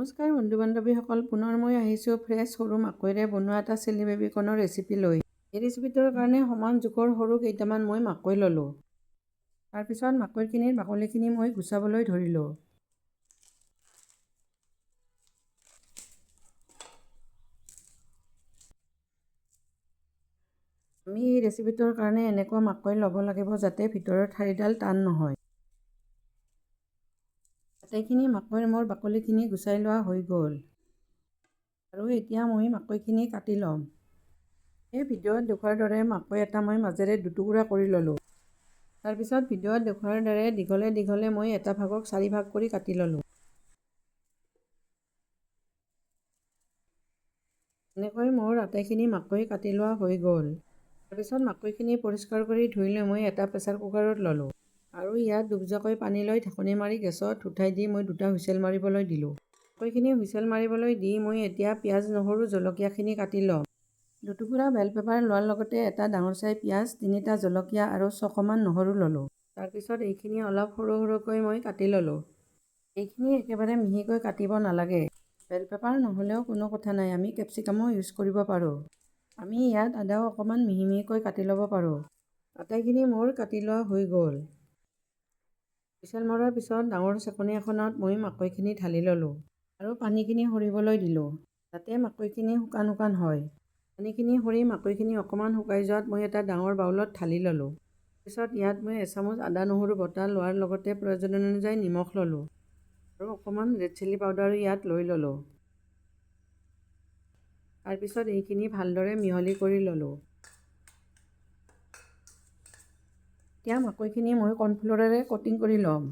নমস্কাৰ বন্ধু বান্ধৱীসকল, পুনৰ মই আহিছোঁ ফ্ৰেছ সৰু মাকৈৰে বনোৱা এটা চিলি বেবিকৰ্ণৰ ৰেচিপি লৈ। এই ৰেচিপিটোৰ কাৰণে সমান জোখৰ সৰু কেইটামান মই মাকৈ ল'লোঁ। তাৰপিছত মাকৈখিনিৰ বাকলিখিনি মই গুচাবলৈ ধৰিলোঁ। আমি এই ৰেচিপিটোৰ কাৰণে এনেকুৱা মাকৈ ল'ব লাগিব যাতে ভিতৰৰ ঠাৰিডাল টান নহয়। আটাইখিনি মাকৈৰ মোৰ বাকলিখিনি গুচাই লোৱা হৈ গ'ল। আৰু এতিয়া মই মাকৈখিনি কাটি ল'ম। এই ভিডিঅ'ত দেখুৱাৰ দৰে মাকৈ এটা মই মাজেৰে দুটুকুৰা কৰি ল'লোঁ। তাৰপিছত ভিডিঅ'ত দেখুৱাৰ দৰে দীঘলে দীঘলে মই এটা ভাগক চাৰি ভাগ কৰি কাটি ল'লোঁ। এনেকৈ মোৰ আটাইখিনি মাকৈ কাটি লোৱা হৈ গ'ল। তাৰপিছত মাকৈখিনি পৰিষ্কাৰ কৰি ধুই লৈ মই এটা প্ৰেছাৰ কুকাৰত ল'লোঁ আৰু ইয়াত দুবজাকৈ পানী লৈ ঢাকনি মাৰি গেছত উঠাই দি মই দুটা হুইচেল মাৰিবলৈ দিলোঁ। মাকৈখিনি হুইচেল মাৰিবলৈ দি মই এতিয়া পিঁয়াজ, নহৰু, জলকীয়াখিনি কাটি ল'ম। দুটুকুৰা বেল পেপাৰ লোৱাৰ লগতে এটা ডাঙৰ চাই পিঁয়াজ, তিনিটা জলকীয়া আৰু ছশমান নহৰু ল'লোঁ। তাৰপিছত এইখিনি অলপ সৰু সৰুকৈ মই কাটি ল'লোঁ। এইখিনি একেবাৰে মিহিকৈ কাটিব নালাগে। বেল পেপাৰ নহ'লেও কোনো কথা নাই, আমি কেপচিকামো ইউজ কৰিব পাৰোঁ। আমি ইয়াত আদাও অকণমান মিহি মিহিকৈ কাটি ল'ব পাৰোঁ। আটাইখিনি মোৰ কাটি লোৱা হৈ গ'ল। হুইচেল মৰাৰ পিছত ডাঙৰ চেকনি এখনত মই মাকৈখিনি ঢালি ল'লোঁ আৰু পানীখিনি সৰিবলৈ দিলোঁ, যাতে মাকৈখিনি শুকান শুকান হয়। পানীখিনি সৰি মাকৈখিনি অকণমান শুকাই যোৱাত মই এটা ডাঙৰ বাউলত ঢালি ল'লোঁ। পিছত ইয়াত মই এচামুচ আদা নহৰু বটা লোৱাৰ লগতে প্ৰয়োজন অনুযায়ী নিমখ ল'লোঁ আৰু অকণমান ৰেড চিলি পাউডাৰো ইয়াত লৈ ল'লোঁ। তাৰপিছত এইখিনি ভালদৰে মিহলি কৰি ল'লোঁ। এতিয়া মাকৈখিনি মই কৰ্ণফ্ল'ৰেৰে কটিং কৰি ল'ম।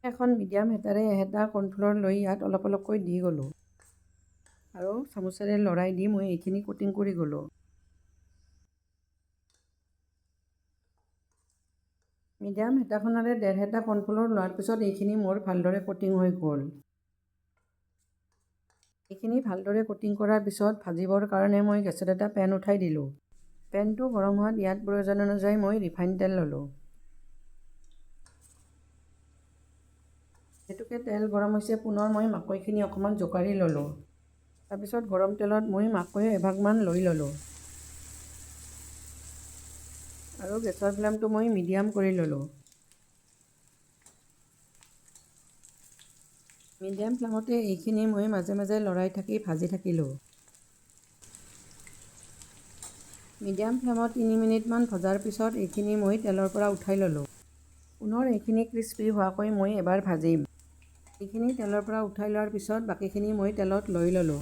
এখন মিডিয়াম হেতাৰে এহেতা কৰ্ণফ্ল'ৰ লৈ ইয়াত অলপ অলপকৈ দি গ'লোঁ আৰু চামুচেৰে লৰাই দি মই এইখিনি কটিং কৰি গ'লোঁ। মিডিয়াম হেতাখনেৰে ডেৰ হেতা কৰ্ণফ্ল'ৰ লোৱাৰ পিছত এইখিনি মোৰ ভালদৰে কটিং হৈ গ'ল। এইখিনি ভালদৰে কটিং কৰাৰ পিছত ভাজিবৰ কাৰণে মই গেছত এটা পেন উঠাই দিলোঁ। পেনটো গৰম হোৱাত ইয়াত প্ৰয়োজন অনুযায়ী মই ৰিফাইন তেল ল'লোঁ। যিহেতুকে তেল গৰম হৈছে, পুনৰ মই মাকৈখিনি অকণমান জোকাৰি ল'লোঁ। তাৰপিছত গৰম তেলত মই মাকৈ এভাগমান লৈ ল'লোঁ আৰু গেছৰ ফ্লেমটো মই মিডিয়াম কৰি ল'লোঁ। মিডিয়াম ফ্লেমতে এইখিনি মই মাজে মাজে লৰাই থাকি ভাজি থাকিলোঁ। মিডিয়াম ফ্লেমত 3 মিনিটমান ভজাৰ পিছত এইখিনি মই তেলৰ পৰা উঠাই ল'লোঁ। পুনৰ এইখিনি ক্ৰিস্পি হোৱাকৈ মই এবাৰ ভাজিম। এইখিনি তেলৰ পৰা উঠাই লোৱাৰ পিছত বাকীখিনি মই তেলত লৈ ল'লোঁ।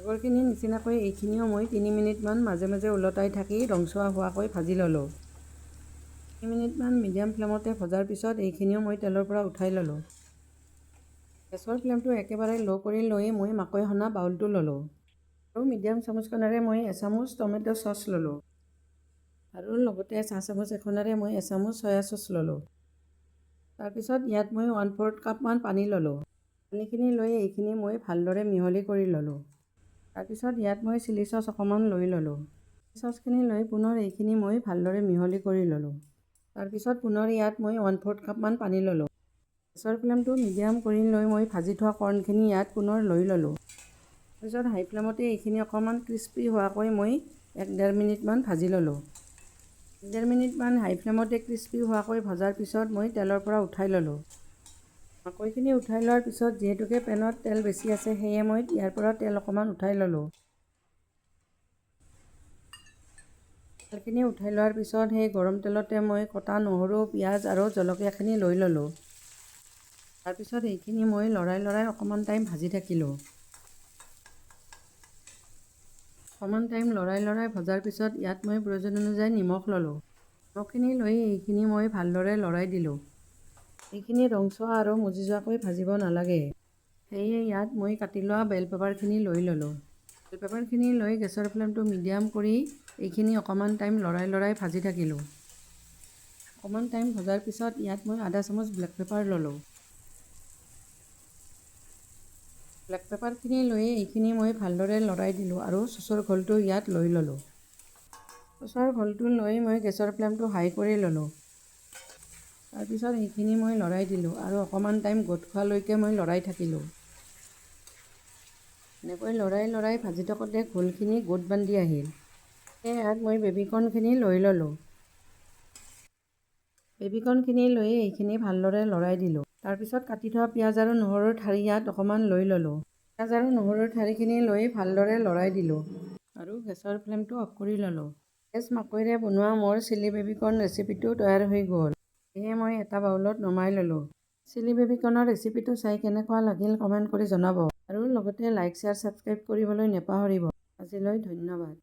আগৰখিনিৰ নিচিনাকৈ এইখিনিও মই 3 মিনিটমান মাজে মাজে ওলটাই থাকি ৰংচোৱা হোৱাকৈ ভাজি ল'লোঁ। 3 মিনিটমান মিডিয়াম ফ্লেমতে ভজাৰ পিছত এইখিনিও মই তেলৰ পৰা উঠাই ল'লোঁ। গেছৰ ফ্লেমটো একেবাৰে ল' কৰি লৈ মই মাকৈ সনা বাউলটো ল'লোঁ আৰু মিডিয়াম চামুচখনেৰে মই এচামুচ টমেট' চচ ল'লোঁ আৰু লগতে চাহ চামুচ এখনেৰে মই এচামুচ চয়া চচ ল'লোঁ। তাৰপিছত ইয়াত মই 1/4 কাপমান পানী ল'লোঁ। পানীখিনি লৈ এইখিনি মই ভালদৰে মিহলি কৰি ল'লোঁ। তাৰপিছত ইয়াত মই চিলি চচ অকণমান লৈ ল'লোঁ। চচখিনি লৈ পুনৰ এইখিনি মই ভালদৰে মিহলি কৰি ল'লোঁ। তাৰপিছত পুনৰ ইয়াত মই 1/4 কাপমান পানী ল'লোঁ। গেছৰ ফ্লেমটো মিডিয়াম কৰি লৈ মই ভাজি থোৱা কৰ্ণখিনি ইয়াত পুনৰ লৈ ল'লোঁ। তাৰপিছত হাই ফ্লেমতে এইখিনি অকণমান ক্ৰিস্পি হোৱাকৈ মই 1-1.5 মিনিটমান ভাজি ল'লোঁ। 1-1.5 মিনিটমান হাই ফ্লেমতে ক্ৰিস্পি হোৱাকৈ ভজাৰ পিছত মই তেলৰ পৰা উঠাই ল'লোঁ। মাকৈখিনি উঠাই লোৱাৰ পিছত যিহেতুকে পেনত তেল বেছি আছে, সেয়ে মই ইয়াৰ পৰা তেল অকণমান উঠাই ল'লোঁ। তেলখিনি উঠাই লোৱাৰ পিছত সেই গৰম তেলতে মই কটা নহৰু, পিঁয়াজ আৰু জলকীয়াখিনি লৈ ল'লোঁ। তাৰপিছত এইখিনি মই লৰাই লৰাই অকণমান টাইম ভাজি থাকিলোঁ। অকণমান টাইম লৰাই লৰাই ভজাৰ পিছত ইয়াত মই প্ৰয়োজন অনুযায়ী নিমখ ল'লোঁ। নিমখখিনি লৈ এইখিনি মই ভালদৰে লৰাই দিলোঁ। এইখিনি ৰংচোৱা আৰু মজি যোৱাকৈ ভাজিব নালাগে, সেয়ে ইয়াত মই কাটি লোৱা বেল পেপাৰখিনি লৈ ল'লোঁ। বেল পেপাৰখিনি লৈ গেছৰ ফ্লেমটো মিডিয়াম কৰি এইখিনি অকণমান টাইম লৰাই লৰাই ভাজি থাকিলোঁ। অকণমান টাইম ভজাৰ পিছত ইয়াত মই আধা চামুচ ব্লেক পেপাৰ ল'লোঁ। ব্লেক পেপাৰখিনি লৈ এইখিনি মই ভালদৰে লৰাই দিলোঁ আৰু চচৰ ঘোলটো ইয়াত লৈ ল'লোঁ। চচৰ ঘোলটো লৈ মই গেছৰ ফ্লেমটো হাই কৰি ল'লোঁ। তাৰপিছত এইখিনি মই লৰাই দিলোঁ আৰু অকণমান টাইম গোট খোৱালৈকে মই লৰাই থাকিলোঁ। এনেকৈ লৰাই লৰাই ভাজি থাকোঁতে ঘোলখিনি গোট বান্ধি আহিল। ইয়াত মই বেবিকৰ্ণখিনি লৈ ল'লোঁ। বেবিকৰ্ণখিনি লৈ এইখিনি ভালদৰে লৰাই দিলোঁ। তাৰপিছত কাটি থোৱা পিঁয়াজ আৰু নহৰুৰ ঠাৰি ইয়াত অকণমান লৈ ল'লোঁ। পিঁয়াজ আৰু নহৰুৰ ঠাৰিখিনি লৈ ভালদৰে লৰাই দিলোঁ আৰু গেছৰ ফ্লেমটো অফ কৰি ল'লোঁ। ফ্ৰেছ মাকৈৰে বনোৱা মোৰ চিলি বেবিকৰ্ণ ৰেচিপিটো তৈয়াৰ হৈ গ'ল। সেয়ে মই এটা বাউলত নমাই ল'লোঁ। চিলি বেবিকৰ্ণৰ ৰেচিপিটো চাই কেনেকুৱা লাগিল কমেণ্ট কৰি জনাব আৰু লগতে লাইক, শ্বেয়াৰ, ছাবস্ক্ৰাইব কৰিবলৈ নাপাহৰিব। আজিলৈ ধন্যবাদ।